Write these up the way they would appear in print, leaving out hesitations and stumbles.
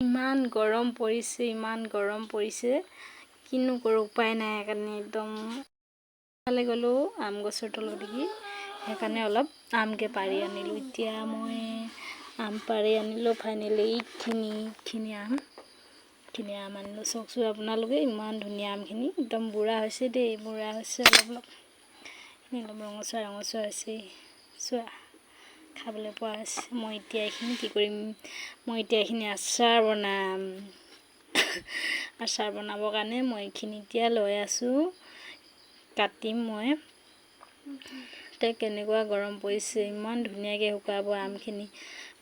ইমান গৰম পৰিছে, ইমান গৰম পৰিছে, কিনো কৰোঁ উপায় নাই। সেইকাৰণে একদম ফালে গ'লোঁ আম গছৰ তলত দেখি, সেইকাৰণে অলপ আমকে পাৰি আনিলোঁ। এতিয়া মই আম পাৰি আনিলোঁ ফাইনেলি। এইখিনি এইখিনি আম, এইখিনি আম আনিলোঁ। চাওকচোন আপোনালোকে, ইমান ধুনীয়া আমখিনি। একদম বুঢ়া হৈছে দেই, বুঢ়া হৈছে অলপ অলপ। এইখিনি অলপ ৰঙচুৱা ৰঙচুৱা হৈছে, চোৱা, খাবলৈ পৰা হৈছে। মই এতিয়া এইখিনি কি কৰিম? মই এতিয়া এইখিনি আচাৰ বনাম। আচাৰ বনাবৰ কাৰণে মই এইখিনি এতিয়া লৈ আছোঁ, কাটিম মই এতিয়া। কেনেকুৱা গৰম পৰিছে, ইমান ধুনীয়াকৈ শুকাব আমখিনি।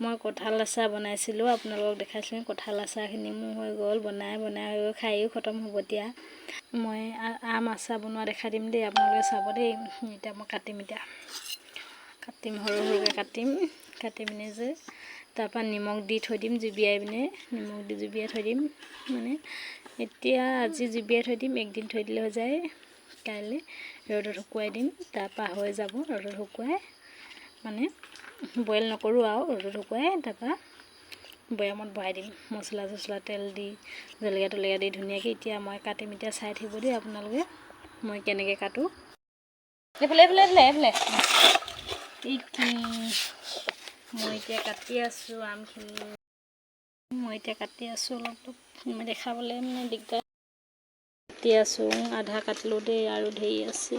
মই কঁঠাল আচাৰ বনাইছিলোঁ, আপোনালোকক দেখাইছিলোঁ। কঁঠাল আচাৰখিনি মোৰ হৈ গ'ল বনাই বনাই হৈ গ'ল, খায়ো খতম হ'ব। এতিয়া মই আম আচাৰ বনোৱা দেখাই দিম দেই, আপোনালোকে চাব দেই। এতিয়া মই কাটিম, এতিয়া কাটিম, সৰু সৰুকৈ কাটিম। কাটি পিনে যে তাৰপৰা নিমখ দি থৈ দিম, জুবিয়াই পিনে নিমখ দি জুবিয়াই থৈ দিম। মানে এতিয়া আজি জুবিয়াই থৈ দিম, একদিন থৈ দিলে হৈ যায়। কাইলৈ ৰ'দত শুকুৱাই দিম, তাৰপৰা হৈ যাব। ৰ'দত শুকুৱাই মানে বইল নকৰোঁ আৰু, ৰ'দত শুকুৱাই তাৰপৰা বৈয়ামত ভৰাই দিম, মছলা চছলা তেল দি, জলকীয়া তলকীয়া দি ধুনীয়াকৈ। এতিয়া মই কাটিম, এতিয়া চাই থাকিব দেই আপোনালোকে মই কেনেকৈ কাটোঁ। এইফালে, এইফালে, এইফালে, এইফালে। এইখিনি মই এতিয়া কাটি আছোঁ আমখিনি। মই এতিয়া কাটি আছোঁ অলপ অলপ, মই দেখাবলৈ মানে দিগদাৰ। কাটি আছোঁ, আধা কাটিলোঁ দেই, আৰু ঢেৰ আছে।